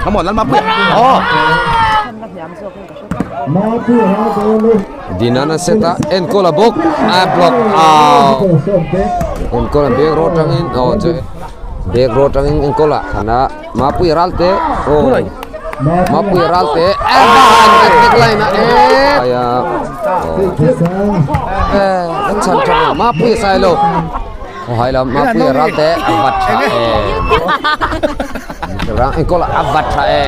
Come on Lalmapuia oh. Dinana set a enkawl a bawk a block out enkawl a bag rawh atangin aw chu bag rawh atangin enkawl a thana Mapuia ral te aw Mapuia ral te a back line a e a e chhan tha Mapuia sai lo Hai lam Mapuia ral te a vat tha e Rang enkawl a vat tha e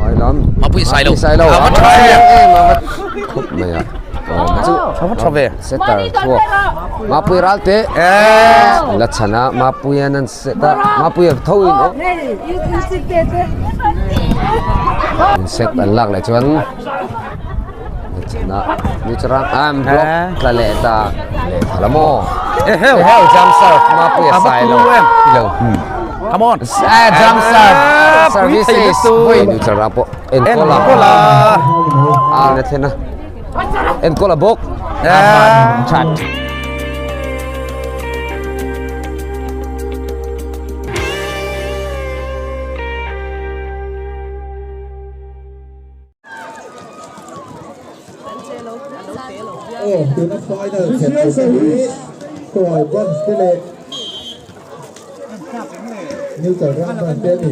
Hai lam Mapuia sai lo sai lo a vat tha e em a vat khawp mai a chu a vat tha ve setter chhuak Mapuia ral te la chhan a Mapuia nan set a Mapuia tho in set an lak leh chuan Chana ni chuan block tla leh ta leh tha la maw eheu eheu jump serve Mapuia sai lo lo come on jump serve services voi ni chuan pawh enkawl a a na thlen a enkawl a bawk chat Aw tuna final khelh tur te hi Khuai Branch te leh Neutral Ram Branch te a ni.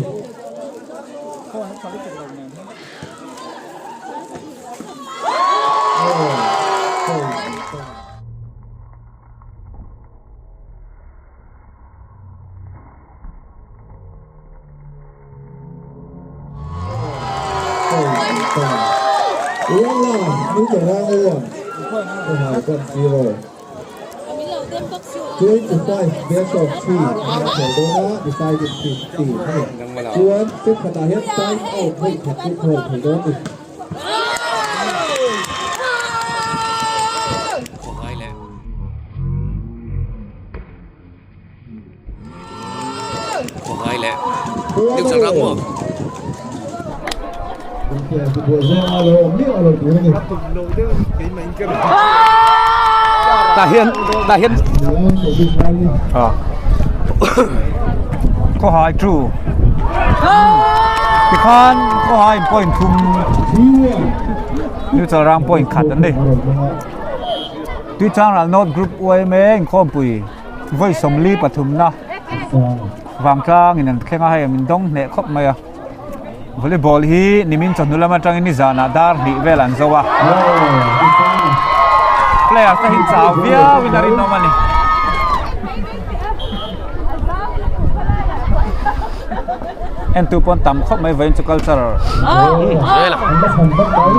Khawngai leh deuh chak ram maw. Tah hian tah hian Khawhai chu tikhan khawhai in point thum neutral ram point khat an ni. Tuichang ral North Group UMA inkhawmpui vawi sawmli pathumna vangtlang in an thleng a hei min dawng hneh khawp mai a volleyball hi nimin chawhnu lam atangin nizanah dar hnih vel an zo a player te hi chau viau in a rinawm a ni. Entu pawn tam khawp mai vawiin chu culture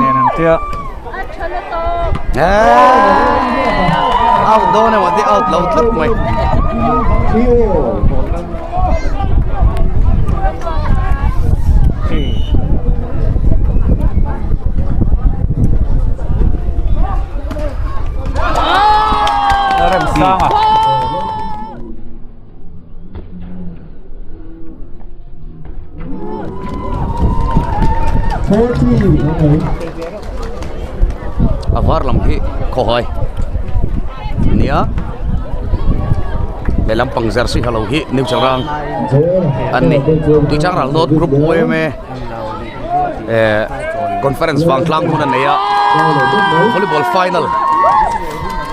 nen an tia. Out dawn emaw te out lo tlat mai. Remsanga. A var lam hi khawhai nia lehlam pang jersey ha lo hi new changrang an ni tuichangral north group yma eh conference vang tlang hun an nei a volleyball final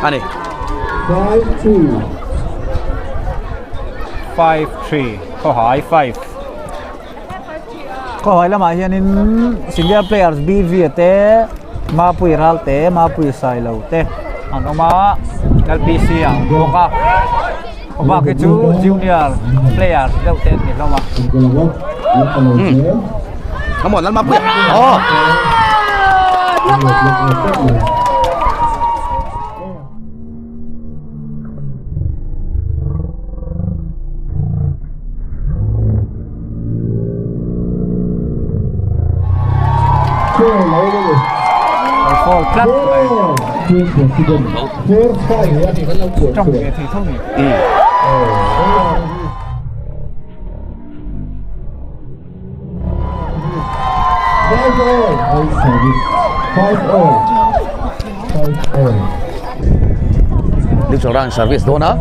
a ni. 5-3 Khawhai 5 Khawhai lamah hianin senior players BV te Mapui Ral te Mapui Sailo te an awm a LPC a awm bawk a bak hi chu junior players deuh te an ni hlawm a. Come on Lalmapuia oh. Fall tlat mai. Tawng ve thei tho ni. Neutral run service dawn a.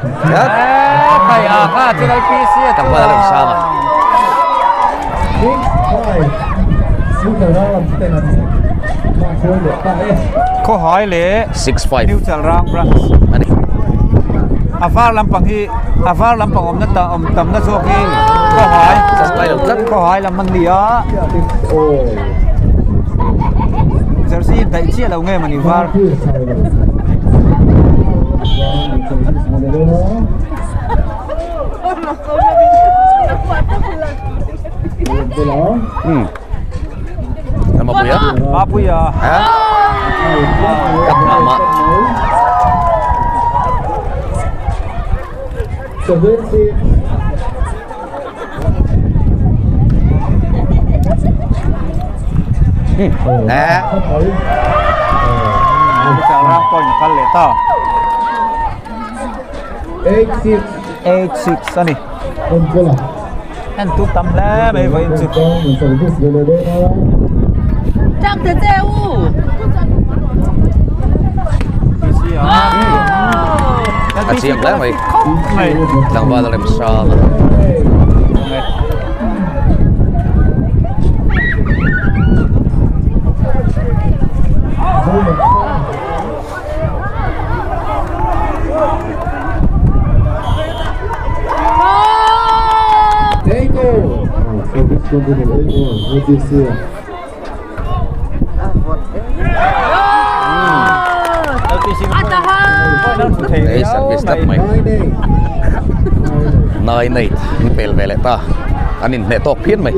Khai a kha chu LPC a Tlangval a rem sang a. Khawhai leh 6-5 New Chalrang branch ani. A var lampang hi a var lampang awmna ta awm tamna zawk hi Khawhai Khawhai lam an ni a. Jersey daih chiah lo nge mawni var. Hmm. Mapuia. Mapuia. Ha? Kat mama. Chalrang point kal leh ta. 8-6. 8-6 a ni. En tu tam hle mai vawiin chu. A chiang hle mai. Tlangval a rem sang a. Ei service tlat mai. 9-8 an pel ve leh ta. An inhneh tawk phian mai.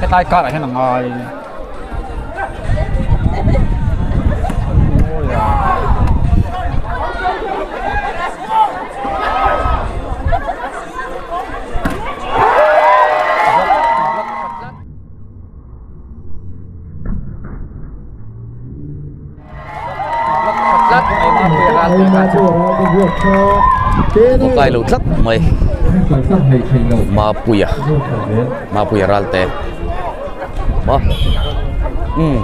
Hetlai karah hian a ngai. Kai lo tlat mai Mapuia Mapuia Ralte ma um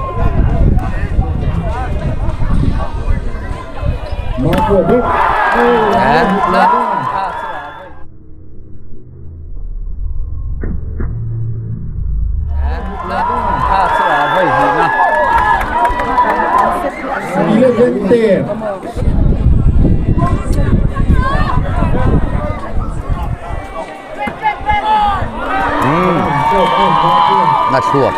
Na chhuak.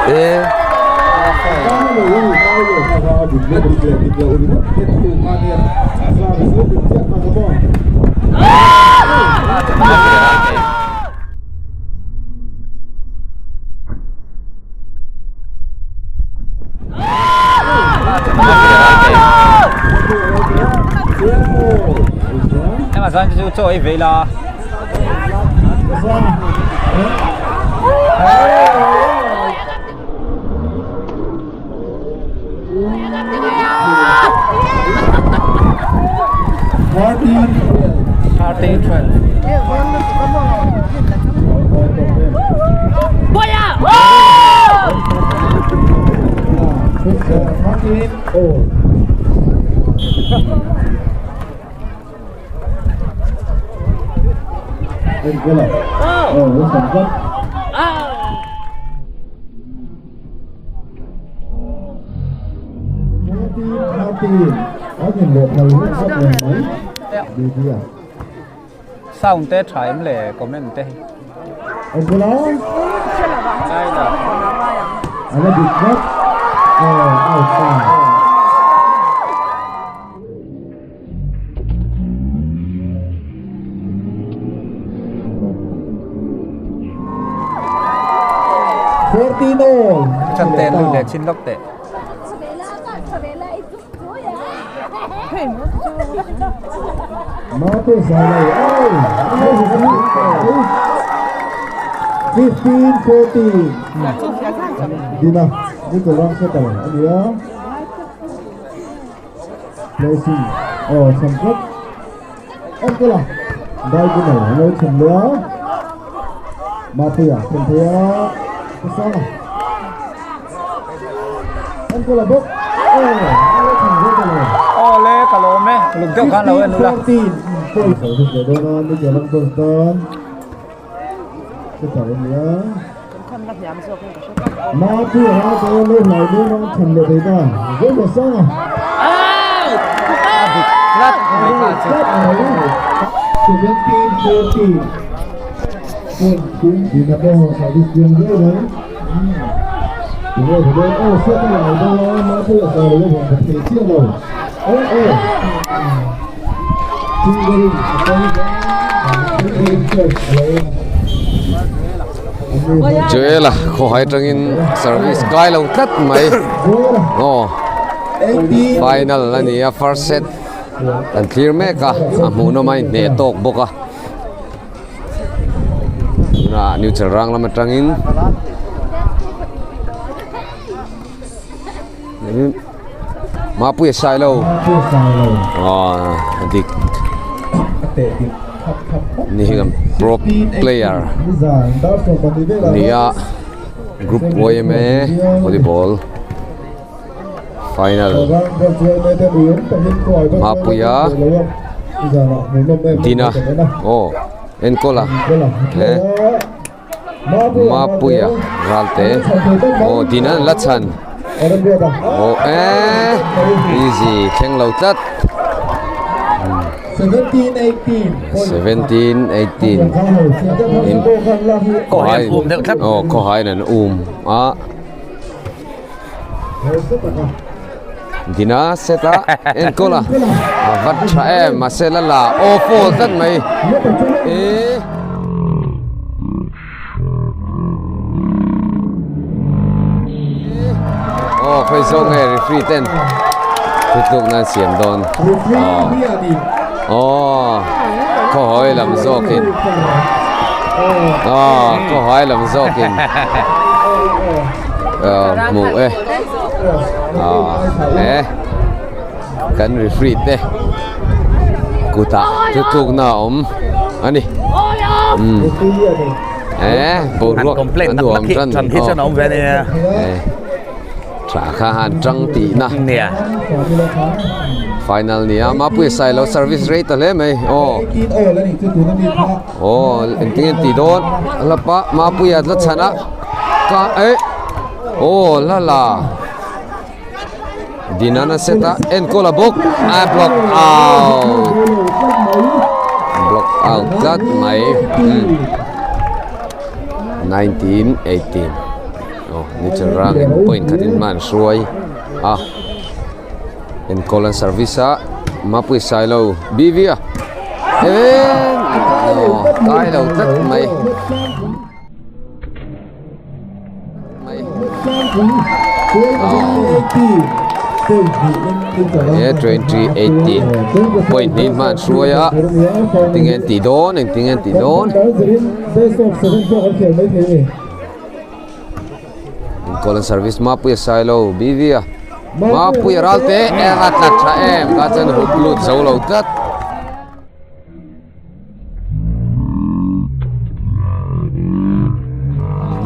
E. Em zan chu chaw ei ve ila. Thirteen twelve. Sound te tha em le comment te hi. Chan te lu le chin lok te. Ole ka lawm e luk deuh khan lo en ula. A dik tlat mai kha chu. Joel-a khawhai atangin service kai lo tlat mai aw final a ni a first set kan thlir mek a a hmuhnawm a inhneh tawk bawk a. Tunah new chelrang lam atangin Mapuia Sailo aw dik ni hi kan pro player nia group yma volleyball final Mapuia Dina aw enkawl a he Mapuia Ralte aw Dina an la chhan aw eh easy thleng lo tlat 17 18 in aw khawhaiin an um a. Dina set a enkawl a a vat tha em mahse la la aw fall tlat mai e aw khawi zawk nge referee ten thutluk nan siam dawn aw khawhawi lam zawkin aw khawhawi lam zawkin. Hmuh e he kan referee te kutah thutlukna a awm a ni he boruak a nuam tan tha kha han tang tihna final nia Mapuia Sailo service rei ta hle mai aw aw engtin nge an tih dawn lapa Mapuia la chhan a. Ka eh aw la la Dinana set a enkawl a bawk a block out block out tlat mai 1918 aw Mitchell rangin point khatin hma an hruai a enkawl an service a Mapui Sailo BV a aw kai lo tlat mai. He 2018 point hnih hman hruai a engtin nge an tih dawn engtin nge an tih dawn enkawl an service Mapuia Sailo BV a Mapuia Ralte eng a tla tha em ka chuan hup lut zo lo tlat.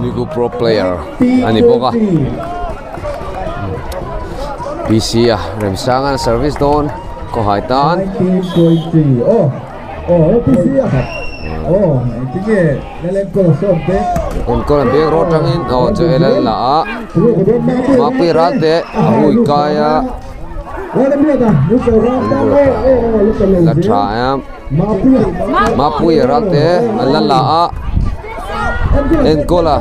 Nigu pro player a ni bawk a PC a Remsanga service dawn khawhai tan enkawl an beng rawh atangin aw chu el a la a Mapui Ralte a hui kai a. La tha a Mapuia Ralte an la la a enkawl a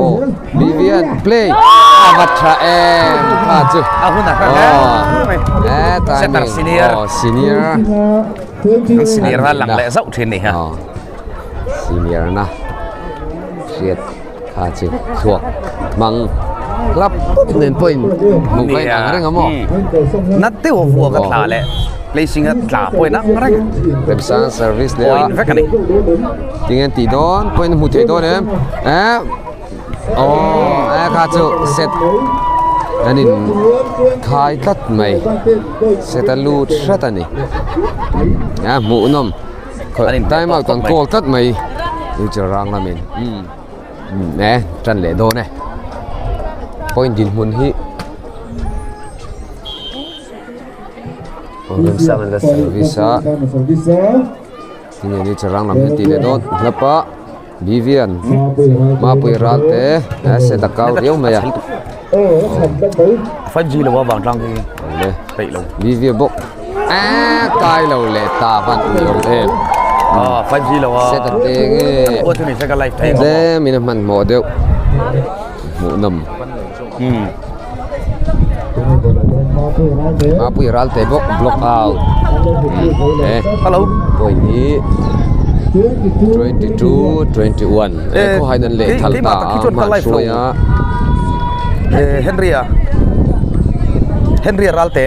aw Vivian play a va tha em kha chu a hun a hran e setter senior aw senior an senior na lang leh zauh thin ni ha senior na hriat kha chu chhuak hmang club nen pawhin hmuh ka inang reng a maw na deuh a vuak a tla leh placing a tla pawh inang reng remsang service leh a point vek a ni tinge an tih dawn point a hmuh theih dawn em eh aw eh kha chu set an in khai tlat mai set a lut hrat a ni a hmuhnawm time out an call tlat mai future rang lamin umm e tan leh dawn e point dinhmun hi remsang an la service a tinge ni charang lam hian tih leh dawn hlapa Vivian Mapui Ralte a set a kau riau mai a 5G lo a vang tlang hi peih lo Vivian bawk a kai lo leh ta van ui awm em 5G lo a set a te nge pawh chu ni se ka live thei tlem in a hmanhmawh deuh hmuhnawm Mapui Ralte bawk block out e hello point hi 22 21 e khaw hain an leh thal ta a hman hruai a Henry a Henry Ralte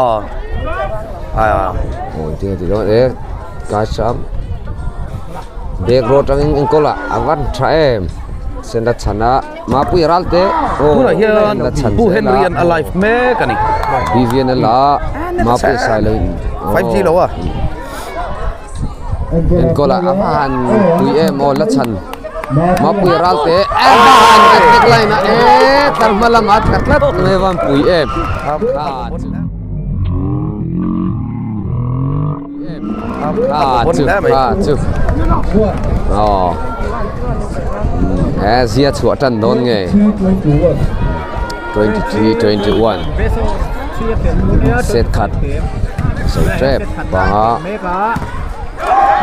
aw a aw tinge ti dawn e kai sam bag road atangin enkawl ah a van tha em sen a chhan a Mapui Ralte aw tunah hian la chhan Pu zel a Henry an a live mek a ni Vivian a la a Mapui Sailo in 5G lo a enkawl ah a va han pui em aw la chhan Mapui Ralte a va han attack line ah e tlar hma lamah a tla tlat mai a va han pui em kha chu kha chu aw he zia chhuah tan dawn nge 23 21 set khat so trap panga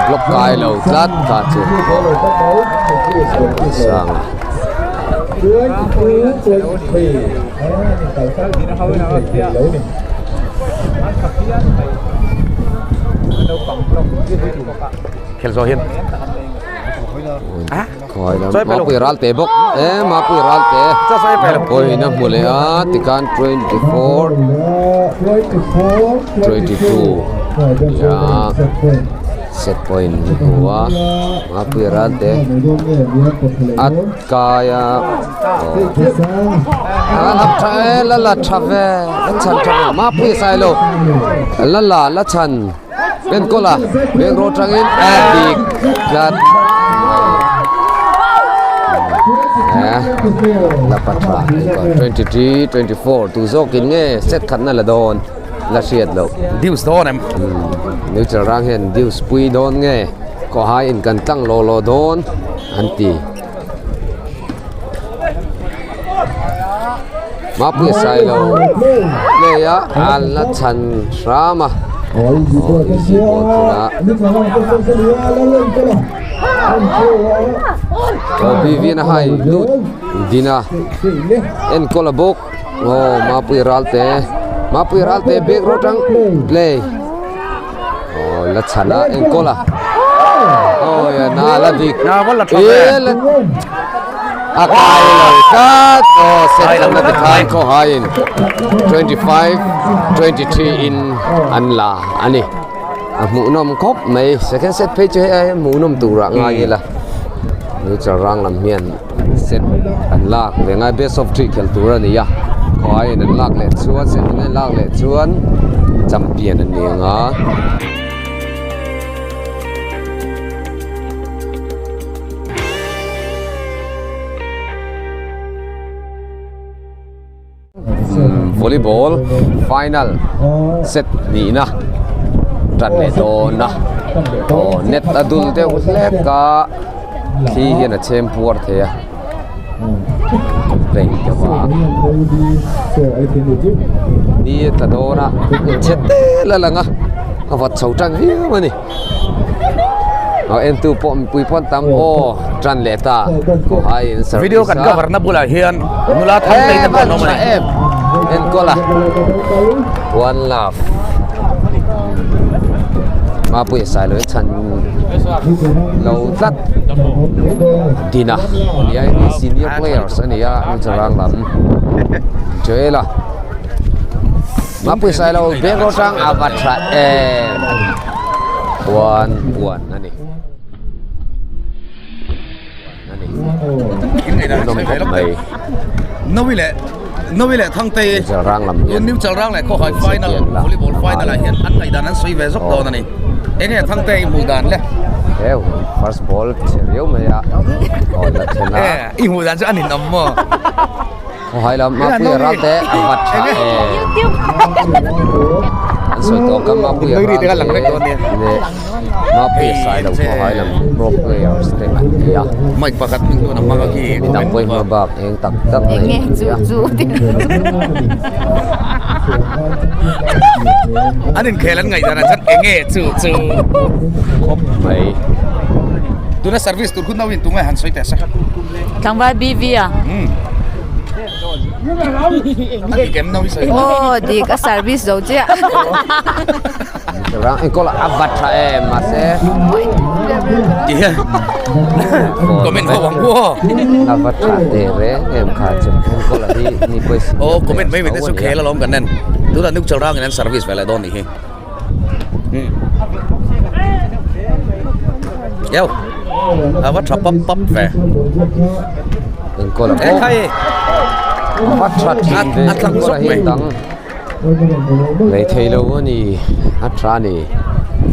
block kai lo tlat kha chu sang Khel zawh hian Khawi lam Mapui Ralte bawk e Mapui Ralte pawhin a hmu leh a tikhan 24 22 nia set point a hmu a Mapui Ralte a kai a aw a la tha e la la tha ve la chhan tha ve Mapui Sailo la la la chhan. Enkawl a bank rawh atangin a dik tlat eh la patha 23 24 tu zawkin nge set khatna la dawn la hriat loh Deus dawn em neutral rang hian Deus pui dawn nge khawhai in kan tlang law law dawn an ti. Mapui Sailo play a a la chhan hram a aw easy ball thung a aw Vivian a hai lut din a enkawl a bawk aw Mapui Ralte Mapui Ralte bag rawh tang play aw la chhan a enkawl a aw na la dik a kai lo tlat aw set an la ti khan khaw haiin 25 23 in an la a ni a hmuhnawm khawp mai second set phei chu hei ai hian hmuhnawm turah ngai ila neutral rang lam hian set an lak ve ngai best of three khelh tur a ni a khaw aiin an lak leh chuan set in an lak leh chuan champion an ni ang a. Volleyball final set nihna tan leh dawn a aw net a dul deuh hlek a thli hian a chhem puar thei a. Complain deuh a. Ni a tla dawn a, chhe tel a lang a, a vawt chho tan viau a ni. Aw entu pawh mipui pawh an tam aw tan leh ta khawhai in service Video kan cover na bulah hian nula thang te in an awm a ni. Enkawl a one love Mapuia Sailo hi chhan lo tlat Dina nia hei senior players a ni a Mizoram lam Joel a. Mapui Sailo bag atang a va tha em one one a ni a ni nawm khawp mai Nawi leh Nawi leh Thangtei Chalrang lam hian New Chalrang leh Khawhai final volleyball final ah hian an ngaihdan an sawi ve zawk dawn a ni enge Thangtei i hmuh dan le Heu first ball chhe riau mai a aw la then a i hmuh dan chu a ninawm maw Khawhai lam Mapuia Ralte a vat tha em an sawi tawh ka Mapuia Ralte leh Mapuia Sailo Khawhai lam pro players te an ni a mic pakhat hming chuan a hmang a khi midang pawhin hma bak eng tak tak nei an ni a an inkhel an ngaih dan ah chuan enge chu chu khawp mai tuna service tur khu no in tunge han sawi teh se Tlangval BV a. Aw dik a service zo chiah. Rang enkawl a vat tha em mahse. Ti hian comment ho ang u aw. A vat tha teh reng em kha chu enkawl a hi ni pawh si. Aw comment mai mai te chu khel alawm kan en. Tunah Nukchal rangin an service ve leh dawn nih hi. Eo a va tha pap pap ve enkawl a pawh a va tha thin ve enkawl a hi dang lei thei lo a ni a tha a ni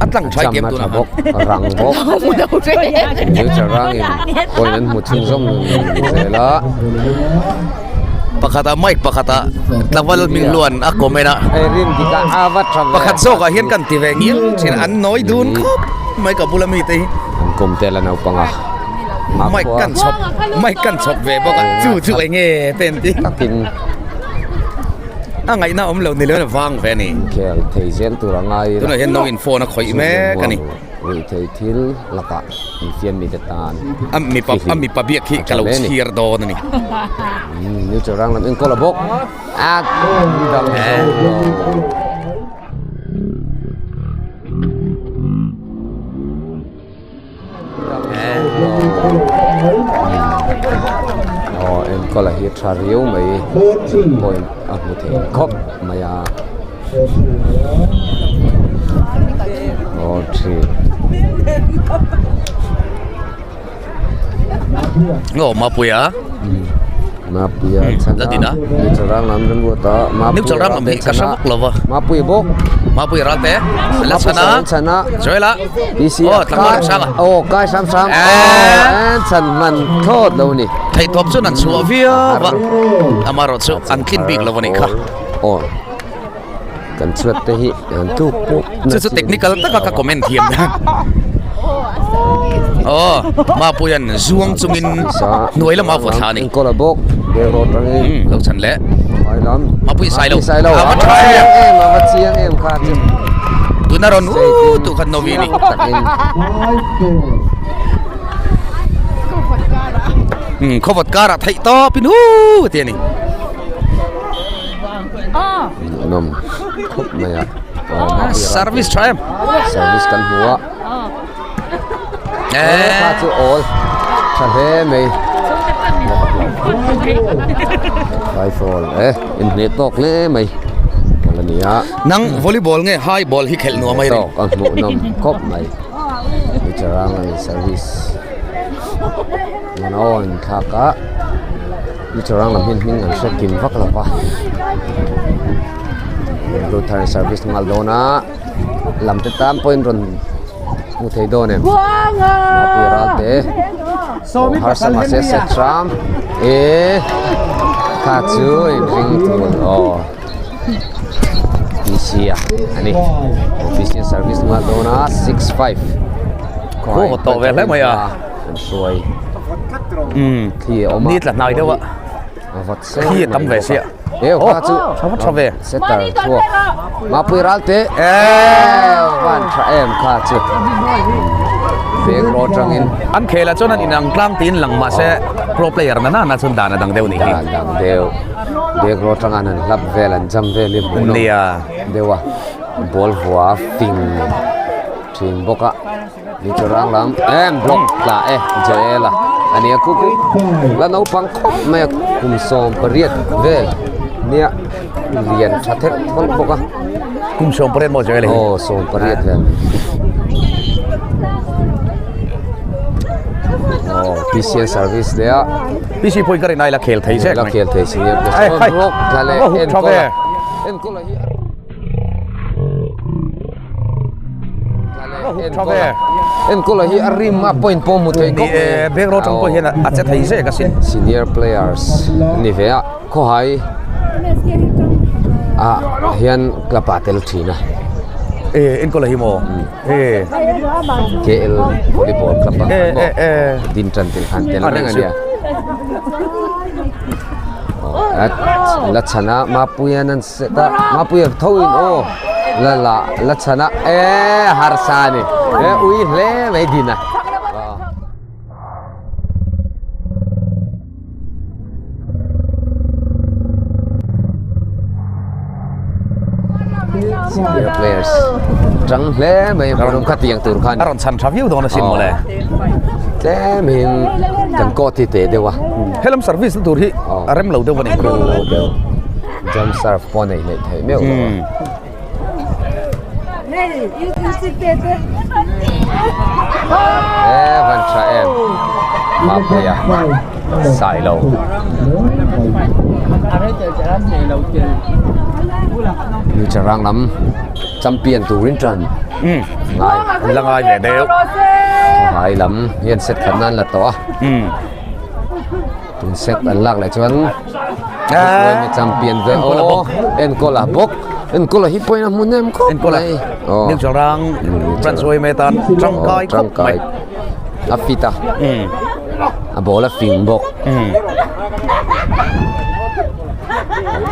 a tlang tha cham a tha bawk rang bawk future rangin point an hmu chhunzawm zel a. Pakhata mic pakhata tlangval hming luan a comment a pakhat zawkah hian kan ti ve ngial thin an nawi dun khawp mai ka bula mite hi an kum tel a naupang a mic kan chhawp mic kan chhawp ve bawk a chu chu eng nge te an ti takin a ngaihna awm lo ni lo vang ve a ni khel thei zel tur a ngai tunah hian no in phone a khawih mek a ni. Ruihtheih thil lakah infiam mite tan A mipa a mipa biak hi ka lo chhiar dawn a ni. Neutral rang lam enkawl a bawk a dang zo lo. Aw enkawl a hi tha riau mai point a hmu thei khawp mai a. Aw Mapuia Mapuia chhan la din a Neutral ram lam ram ta Neutral ram lam hi ka hre vak lo va Mapuia bawk Mapuia ral te la chhan a chhan a Joel a PC aw tlangval ram sang a aw kai sam sam aw chan man thlawt lo ni theihtawp chuan an chhuah viau va amaherawhchu an tlin bik lo a nih kha. Aw kan chhuat te hi an tluk pawp chu chu technical taka ka comment thiam na aw mapuian zuang chungin hnuai lamah a vaw thla a ni enkawl a bawk bel rawt atangin lo chhan leh hmai lam mapui sai lo sai lo a va tha chiang em a va chiang em kha chu tuna rawn u tu khan novi ni takin khawvat karah theih tawp in u ti a ni. Nawm khawp mai a aw service tha em service kan hmu a kha chu awl tha hle mai rifle e inhne tawk hle mai a ni a nang volleyball nge high ball hi khelh nuam mai tawk a hmuh nawm khawp mai charang ani service aw inthlak a. Ni chawrang lam hian hming an hre kim vak lo va Lutheran service nghal dawn a lam te tan pawhin rawn hmu thei dawn em Mapui ral te aw harsa mahse set hram eh kha chu inring tur aw PC a ani PC service nghal dawn a 65 khaw tawh ve hle mai a an hruai. Thli a awm a. Ni tla hnai deuh a. Khi a tam ve sia. Eo kha chu tha va tha ve. Setter chhuak. Mapui ral te. Van tha em kha chu. Bek ro tangin. An khela chuan an inang tlang tin lang mahse pro player na na na chuan dan a dang deuh ni hi. Dan dang deuh. Bek ro tangan an hlap vel an jam vel hi hmuh nawm deuh a. Ball vua fing thin bawk a. Ni chu rang lam em block tla e Joel a ania ku ku la naupang khawp mai a kum 18 vel nia lian tha thet thawlh bawk a kum 18 maw Joel hi aw 18 vel aw PCN service leh a PC pawhin ka rin ai la khel thei zek la khel thei si block tla leh enkawl a enkawl a hi Enkawl hi a rim a point pawh hmu thei khawp mai. Bag ro tang pawh hian a che thei zek asin. Senior players ni ve a khawhai ah hian club ah tel thin a. E enkawl hi maw e KL volleyball club ah khan maw din tan tel khan tel reng a nia. La chhana Mapuian an set a Mapuia tho in aw la la la chhana e harsa a ni e ui hle mai din a. Senior players tang hle mai hmunawm kha tiang tur khan a rawn chhan tha viau dawn asin mawle tlem in kan court hi teh deuh a helam service na tur hi a rem lo deuh a ni rem lo deuh jump serve pawh nei hleih theih meuh lo a e van tha em Mapuia Sailo. Future rang lam champion turin tan ngai la ngai ve deuh hai lam hian set khat nan la tawh a tun set an lak leh chuan champion ve aw enkawl a bawk enkawl a hi pawhin a hmu nem khawp mai Neutral rang branch yma tan tangkai khawp mai a fit a a ball a fing bawk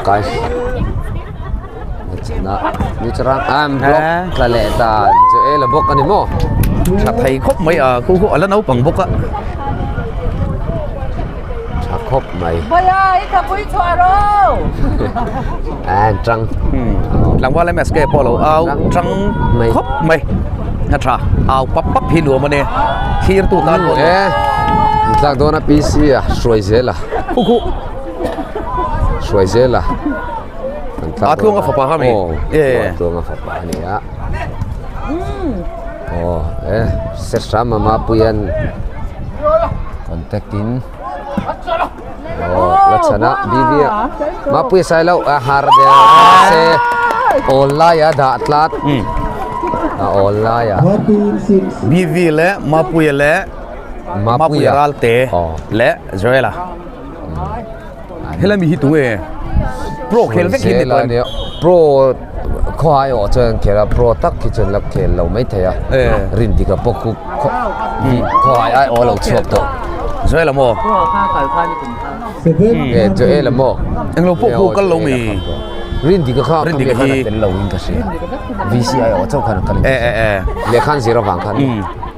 kai Neutral rang block tla leh ta Joel a bawk a ni maw tha thei khawp mai a khu khu a la naupang bawk a tha khawp mai an tang tlangval MSK pawh lo au tang khawp mai a tha au pap pap hi nuam a ni thlir tu tan pawh e tlak dawn a PC a hruai zel a khu khu hruai zel a a tluang a fapa kha mi e a tluang a fapa a ni a aw e set hram a mapuian contact in aw la chhan a BB a mapui a sai lo a har der se awl lai a dah tlat a awl lai a BV leh mapuia leh mapuia ralte leh Joela Helai mi hi tunge pro khel vek hi ni tawh em? Pro khawhai awh chuan khel a pro tak hi chuan la khel lo mai thei a rin dik a pawh khu khawhai ai awh lo chhuak tawh. Joel a maw? E Joel a maw? Englo pawh khu kal lo mi? Rin dik a kha rin dik a tel lo in ka hria. VCI awh chauh khan a kal in ka hria. Lehkha an zir avang khan.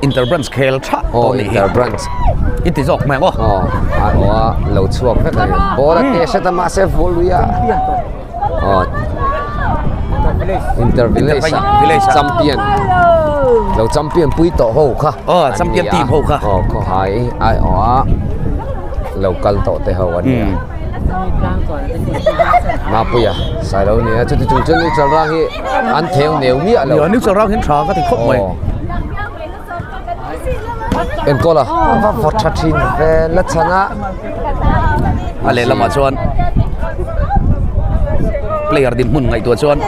Interbranch khel tha tawh nih hi. Interbranch. I ti zawk mai ang aw. Aw, a aw a lo chhuak vek a ni. Ball a teh hret a mahse Volui a. Aw. Intervillage a champion. Lo champion pui tawh ho kha. Aw, champion team ho kha. Aw, khawhai ai aw a lo kal tawh te ho a ni a. Mapuia, Sailo nia chuti chung chuan Neutral Rang hi an theu neu miah lo. Nia, Neutral Rang hi an tha ka ti khawp mai. Enkawl a, a va vawt tha thin ve la chhan a. A lehlamah chuan player dinhmun ngaihtuah chuan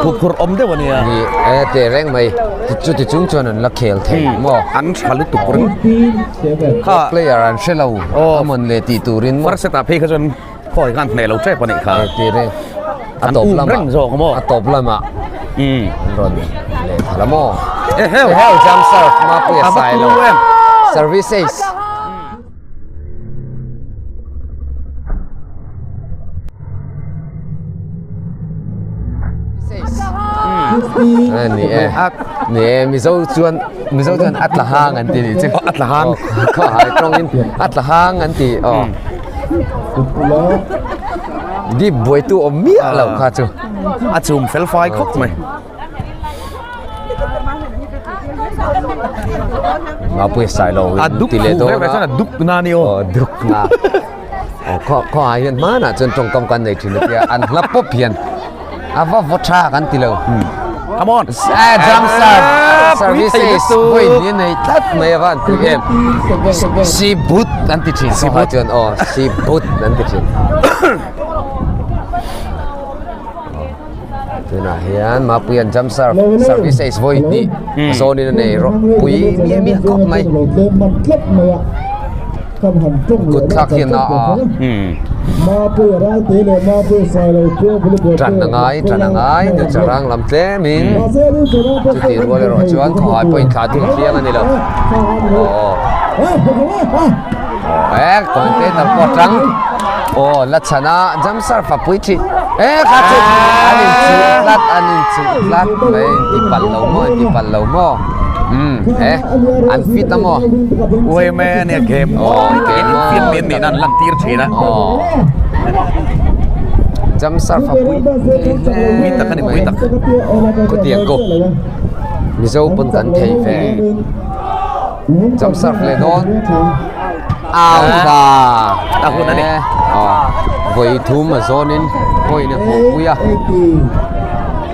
huphurh awm deuh a nia. Ni e, teh reng mai. Chuti chung chuan an la khel thei maw? An tha lutuk ringawt. Kha player an hre lo a mawn le tih turin maw? First set ah phei kha chuan khawi khan hneh lo tep a nih kha. Tih reng. A tawp lamah reng zawk maw? A tawp lamah an rawn leh tha la maw? Eheu! Eheu jump serve Mapuia Sailo. Service ace. Ni e. Ni e Mizo chuan Mizo chuan a tla hang an ti ni chu. A tla hang. Khaw hai tawngin a tla hang an ti aw. Dip buaitu awm miah lo kha chu. A chum fel fai khawp mai. Mapui sai lo ti leh dawn a. A duk na ni aw. Duk na. Khaw khaw ah hian hmanah chuan tawngkam kan nei thin a tia an hla pawp hian a va vaw tha kan ti lo. Come on. Jump serve service ace vawi hnih a nei tlat mai a va han pui em. Si but an ti thin khaw ah chuan aw si but an ti thin. Tunah hian Mapuia'n jump serve service ace vawi hnih zawnin a nei rawh pui miah miah khawp mai. Kut thlak hian a a tan a ngai tan a ngai nu charang lam tlemin chutih rual erawh chuan khawhai pawh inthlah dun thiang a ni lo. Aw e container pawh a tang aw la chhan a jump serve a pui thin e kha chu an inchuh tlat an inchuh tlat mai inti palh lo maw inti palh lo maw umm e an fit a maw uaime ania game mawi takin infiam mian mian an lan tir thin a aw jump serve a pui pui tak ani pui tak khutiang ko mizo pawn kan thei ve. Jump serve leh dawn au ta a hun ani vawi thum a zawnin point a hmuh pui a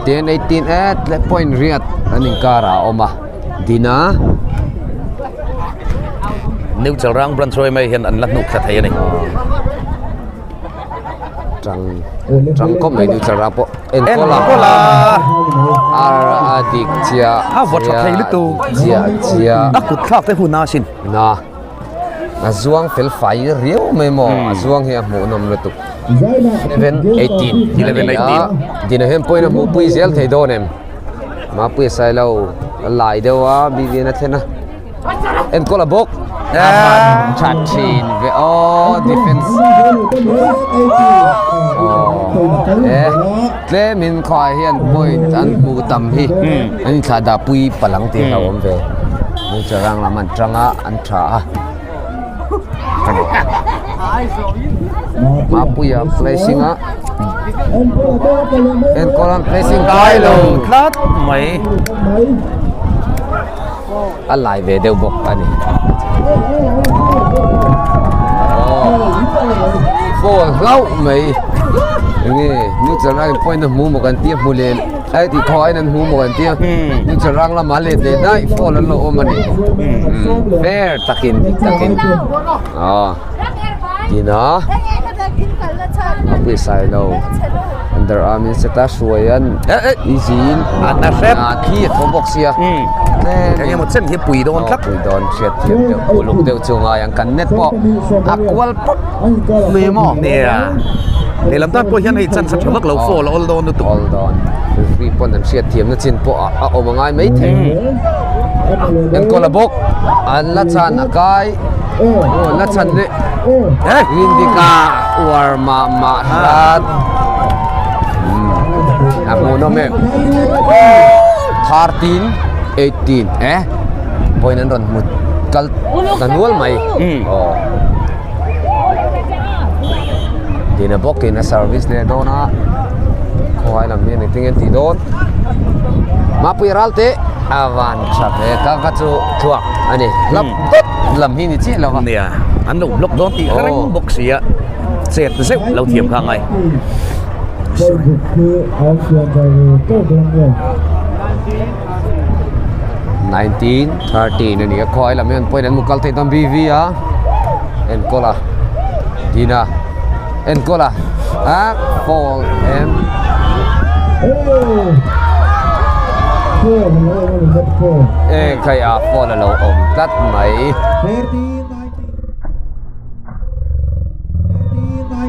ten 18 et leh point riat an inkar ah a awm a dina Neutral rang branch ruai mai hian an la hnuk thla thei ani. Tang tang khawp mai neutral rang pawh enkawl a Enkawl a ar a dik chiah A vaw tha thei lutuk chiah chiah a kut thlak te hun a sin na a zuang fel fai riau mai maw a zuang hi a hmuh nawm lutuk 11 18 11 18 dina hian point a hmuh pui zel thei dawn em mapui a sai lo a lai deuh a bivian a thlen a enkawl a bawk a man tha thin ve aw defense aw e tlemin khaw ah hian point an hmuh tam hi an inthlah dah pui palang tih a hlauhawm ve charang lam an tang a an tha a Mapuia placing a enkawl an placing kai lo tlat mai. A lai ve deuh bawk a ni. Ball hlauh mai enge neutral rang in point a hmu maw kan tia hmu leh ai tih thaw aiin an hmu maw kan tia neutral rang lamah a let leh daih foul an lo awm a ni fair takin dik takin aw tina a pawisa lo under arm in set a hruai an easy in a hrep a thi a tho bawk sia eng emaw chen hi pui dawn tlat pui dawn hriat thiam deuh uluk deuh chu ngai ang kan net pawh a kual pawp mai maw nia lehlam tan pawh hian hei chance a tha vak lo foul a awl dawn lutuk awl dawn referee pawn an hriat thiamna chin pawh a awm a ngai mai thei enkawl a bawk an la chan a kai aw la chan leh Rindika uar mah mah hrat a hmuhnawm em 13 18 eh point an rawn hmu kal ta nual mai aw Dina bawkin a service leh dawn a khawhai lam hian engtin nge an tih dawn Mapui Ralte a van tha ve ka kha chu thluak a ni hlap dawt lam hi ni chiah lo va nia an lo block dawn tih reng bawk si a chet zeuh lo thiam kha ngai 19 13 a ni a khawi lam hian point an hmu kal thei dawn BV a enkawl a Dina enkawl a a foul em e khai a foul a lo awm tlat mai.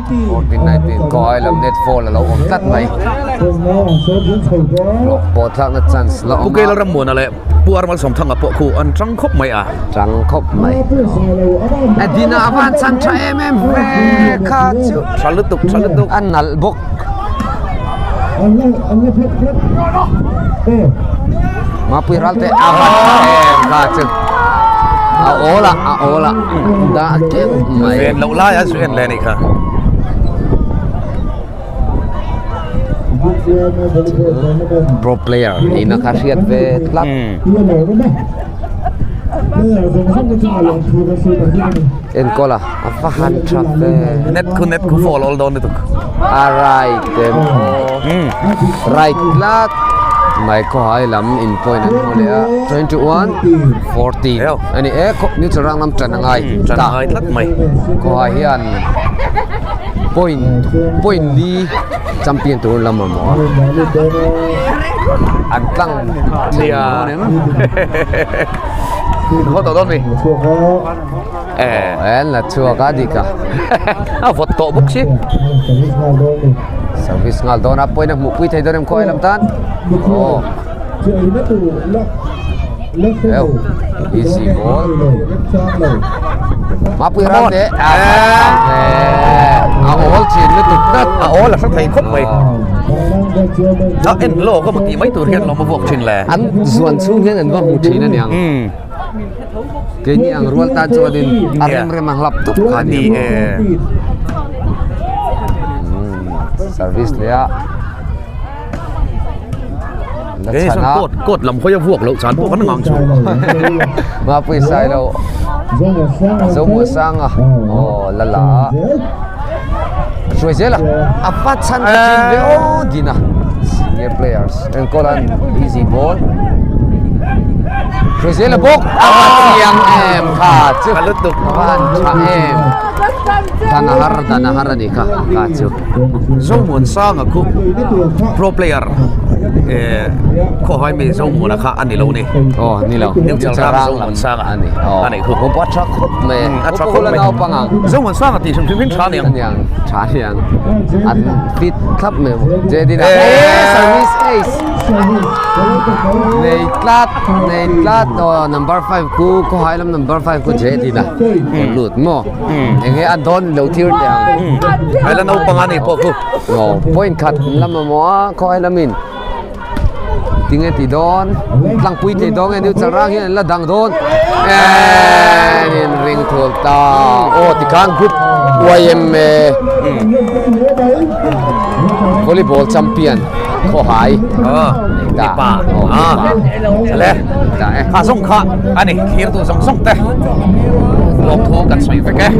14-19 kawai lam net foul a lo awm tlat mai block pawh thlakna chance la awm a Pu Keila Rammuana leh Pu Armal Sawmthanga pawh khu an tang khawp mai a tang khawp mai a dina a van chan tha em em ve kha chu tha lutuk tha lutuk a nalh bawk. Mapui ral te a va tha em kha chu a awl a a awl a dah keuh mai. Ven loh lai a zu en leh a nih kha. Pro player nihna kha hriat ve tlat. Enkawl a a va han tha ve. Net khu net khu fall all dawn lutuk. A right em aw. Right tlat mai khawhai lam in point an hmu leh a 21 14 a ni e neutral rang lam tan a ngai tan a ngai tlat mai. Khawhai hian point point li champion tur lam mamawh a an tlang thei dawn em Haw tawh dawn mi eh en la chhuak a dik a a vawt tawh bawk si service nghal dawn a point a hmuh pui thei dawn em khawi lam tan aw Eo easy ball Mapui ram te a awl thin lutuk tlat a awl a hre thei khawp mai a en lo ka ti mai tur hian lo ma vuak thin le an zuan chhung hian an va hmu thin aniang keini ang rual tan chuanin a rem rem a hlap tawp kha ni e service leh a la Kei chhan chuan a court court lam hawi a vuak loh chan pawh kan ngang chu. Mapui sai lo Zomuasanga aw la la a hruai zel a a va chhan ta thin ve aw dina senior players enkawl an easy ball hruai zel a bawk a va chiang em kha chu A lutuk. a va han tha em dan a har dan a har a ni kha kha chu. Zomuansanga khu pro player eh khawhai mi Zomuana kha a ni lo ni. Aw ni lo. New Chalram Zomuansanga a ni. Aw a nih khu. Aw pawh a tha khawp mai. A tha khawp mai. Naupang ang. Zomuansanga tih hrim hrim in tha niang. Niang tha niang. An fit thlap mai. Jedina. Eh service ace. Nei tlat nei tlat aw number 5 ku khawhai lam number 5 ku Jedina. Lut maw. Enge a dawn lo thir teh ang. Hei la naupang a ni pawh khu. Aw point khat lam a maw a khaw lamin tinge ti dawn tlangpui thei dawn nge new chalrang hian an la dang dawn en in ring thul ta aw tikhan group YMA volleyball champion khawhai mipa le kha zawng kha a ni thlir tu zawng zawng te lawmthu kan sawi vek e.